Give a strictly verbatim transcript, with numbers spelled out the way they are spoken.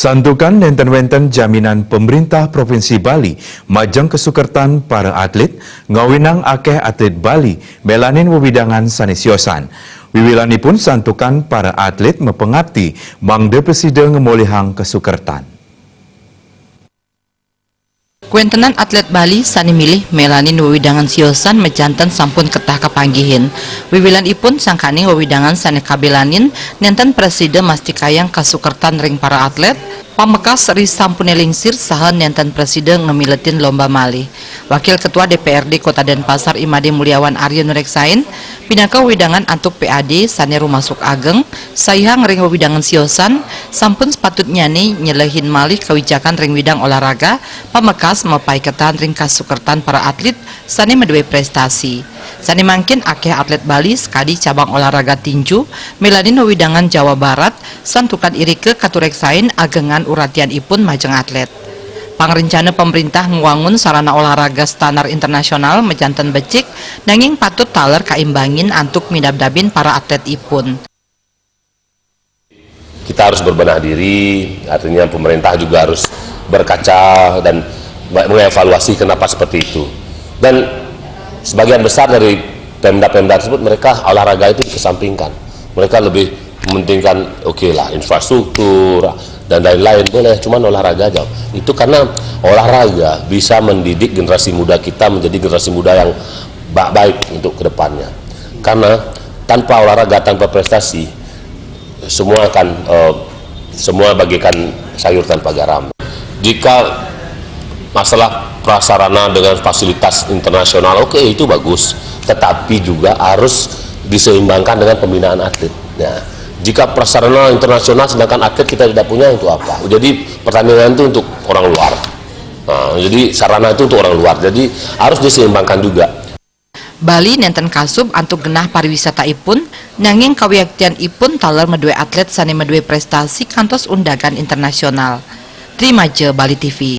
Santukan nénten wénten jaminan pemerintah Provinsi Bali majeng kasukertan para atlet, ngawinang akéh atlet Bali mélanin wewidangan sané siosan. Wiwilanipun santukan para atlet mapangapti mangda prasida ngamolihang kasukertan. Kawéntenan atlet Bali sané milih mélanin wewidangan siosan majanten sampun ketah kapanggihin. Wiwilanipun sangkaning wewidangan sané kabélanin nénten prasida mastikayang kasukertan ring para atlet, pamekas ri sampuné lingsir saha nénten prasida ngamiletin lomba malih. Wakil Ketua D P R D Kota Denpasar I Made Mulyawan Arya nureksain, pinaka wewidangan antuk P A D sané rumasuk ageng, saihang ring wewidangan siosan, sampun sepatutnyané nyelehin malih kawijakan ring widang olahraga, pamekas mapaiketan ring kasukertan para atlet sané madué prestasi. Sané mangkin akéh atlet Bali sakadi cabang olahraga tinju, mélanin wewidangan Jawa Barat, santukan irika katureksain agengan uratianipun majeng atlet. Pangrencana pamréntah ngwangun sarana olahraga standar internasional majanten becik, nanging patut taler kaimbangin antuk midabdabin para atletipun. Kita harus berbenah diri, artinya pemerintah juga harus berkaca dan mengevaluasi kenapa seperti itu. Dan sebagian besar dari Pemda-Pemda tersebut, mereka olahraga itu dikesampingkan. Mereka lebih mementingkan, oke lah, infrastruktur dan lain-lain, boleh, cuman olahraga aja. Itu karena olahraga bisa mendidik generasi muda kita menjadi generasi muda yang ba-, baik untuk kedepannya. Karena tanpa olahraga, tanpa prestasi, semua akan, eh, semua bagaikan sayur tanpa garam. Jika masalah prasarana dengan fasilitas internasional, oke, itu bagus, tetapi juga harus diseimbangkan dengan pembinaan atlet. Ya. Jika prasarana internasional sedangkan atlet kita tidak punya, untuk apa? Jadi pertandingan itu untuk orang luar. Nah, jadi sarana itu untuk orang luar. Jadi harus diseimbangkan juga. Bali nénten kasub antuk genah pariwisataipun, nanging kawiaktianipun taler madué atlet sané madué prestasi kantos undagan internasional. Trimaja Bali T V.